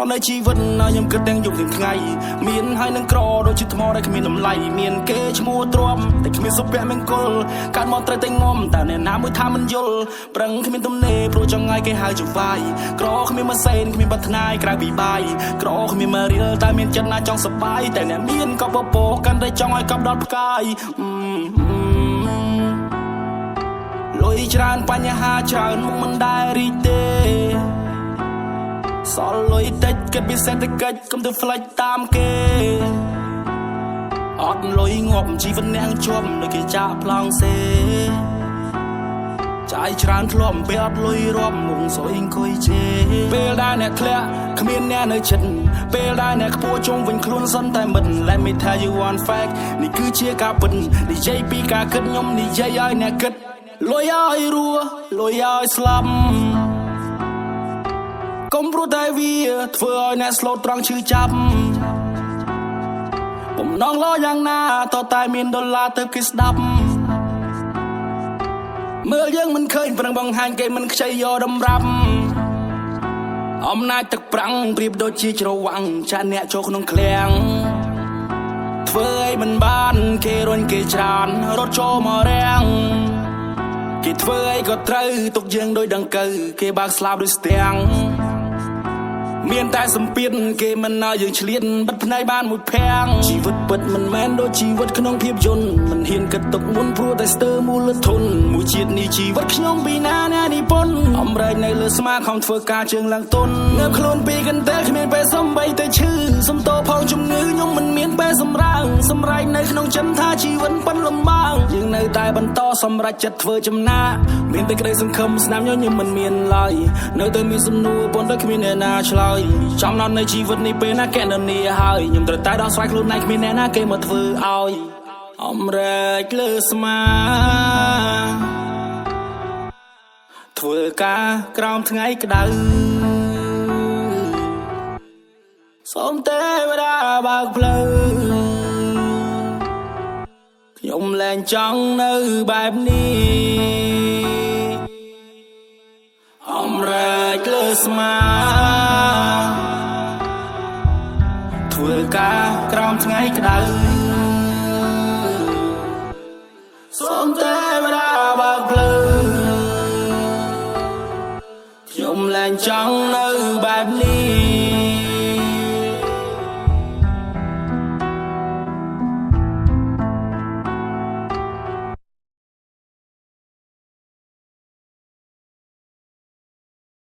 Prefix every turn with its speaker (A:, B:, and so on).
A: ចំណនៅជីវិតឲ្យខ្ញុំគិតទាំងយប់ទាំងថ្ងៃមានហើយនឹងក្រដូចជាថ្មដែលគ្មានតម្លៃមានគេឈ្មោះទ្រាំតែគ្មានសុភមង្គលកើតមកត្រូវតែងំតែអ្នកណាមួយថាមិនយល់ប្រឹងគ្មានទំនេរព្រោះចង់ឲ្យគេហៅចវាយក្រគ្មានម៉ាសេនគ្មានប្រាថ្នាយក្រៅពីបាយក្រគ្មានមករៀលតែមានចិត្តណាចង់សបាយតែអ្នកមានក៏ពពកកាន់តែចង់ឲ្យកប់ដល់ផ្កាយលុយច្រើនបញ្ហាច្រើនមុខមិនដែលរីកទេសសល់លុយតិចគិតពីសេដ្ឋកិច្ចកុំទៅផ្លេចតាមគេអត់លុយងាប់ជីវិតអ្នកជាប់ដូចគេចាក់ប្លង់សេចាយច្រើនធ្លាប់ពេលអត់លុយរាប់មុខស្អុយអង្គុយជេពេលដែលអ្នកធ្លាក់គ្មានអ្នកនៅចិត្តពេលដែលអ្នកខ្ពស់ជុំវិញខ្លួនសន្តែមិត្ត Let me tell you one fact នេះគឺជាការពិតនិយាយពីការគិតខ្ញុំនិយាយឲ្យអ្នកគិតលុយឲ្យរស់លុយឲ្យស្លាប់កុំព្រោះតែវាធ្វើឲ្យអ្នកស្លូតត្រង់ឈឺចាប់បំណងលោយ៉ាងណាតតែមានដុល្លារទៅគេស្ដាប់មើលយើងមិនឃើញប្រឹងបង្ហាញគេមិនខ្ចីយកតម្រាប់អំណាចទឹកប្រាំងប្រៀបដូចជាច្រវាំងចាក់អ្នកចូលក្នុងឃ្លាំងធ្វើអីមិនបានគេរុញគេច្រានរត់ចូលមករាំងគេធ្វើអីក៏ត្រូវទុកយើងដោយដង្កូវគេបើកស្លាបដូចស្ទាំងមានតែសម្ពាធគេមិនឲ្យយើងឆ្លៀតបិទភ្នែកបានមួយភាំងជីវិតពិតមិនមែនដូចជីវិតក្នុងភាពយន្តមិនហ៊ានគិតទុកមុនព្រោះតែស្ទើរមូលធនមួយជាតិនេះជីវិតខ្ញុំពីណាណានិពន្ធអំរែកនៅលើស្មាខំធ្វើការជើងឡើងទុនងើបខ្លួនពីកន្ទេលគ្មានពេលសំបីទៅឈឺសំតោផងជំងឺខ្ញុំមិនមានពេលសម្រាងសម្រែកនៅក្នុងចិនថាជីវិតប៉ិនលំបាកយើងនៅតែបន្តសម្រេចចិត្តធ្វើចំណាមានតែក្តីសង្ឃឹមស្នាមញញឹមមិនមានឡើយនៅតែមានសំណួរប៉ុន្តែគ្មានអ្នកណាឆ្លើយចំណត់នៃជីវិតនេះពេលណាកណនីហើយខ្ញុំត្រូវតែដោះស្រាយខ្លួនឯងគ្មានអ្នកណាគេមកធ្វើឲ្យអំរែកលើស្មាធ្វើការក្រោមថ្ងៃក្តៅសូមទេវតាបើកផ្លូវខ្ញុំលែងចង់នៅបែបនេះអំរែកលើស្មាធ្វើការក្រោមថ្ងៃក្តៅ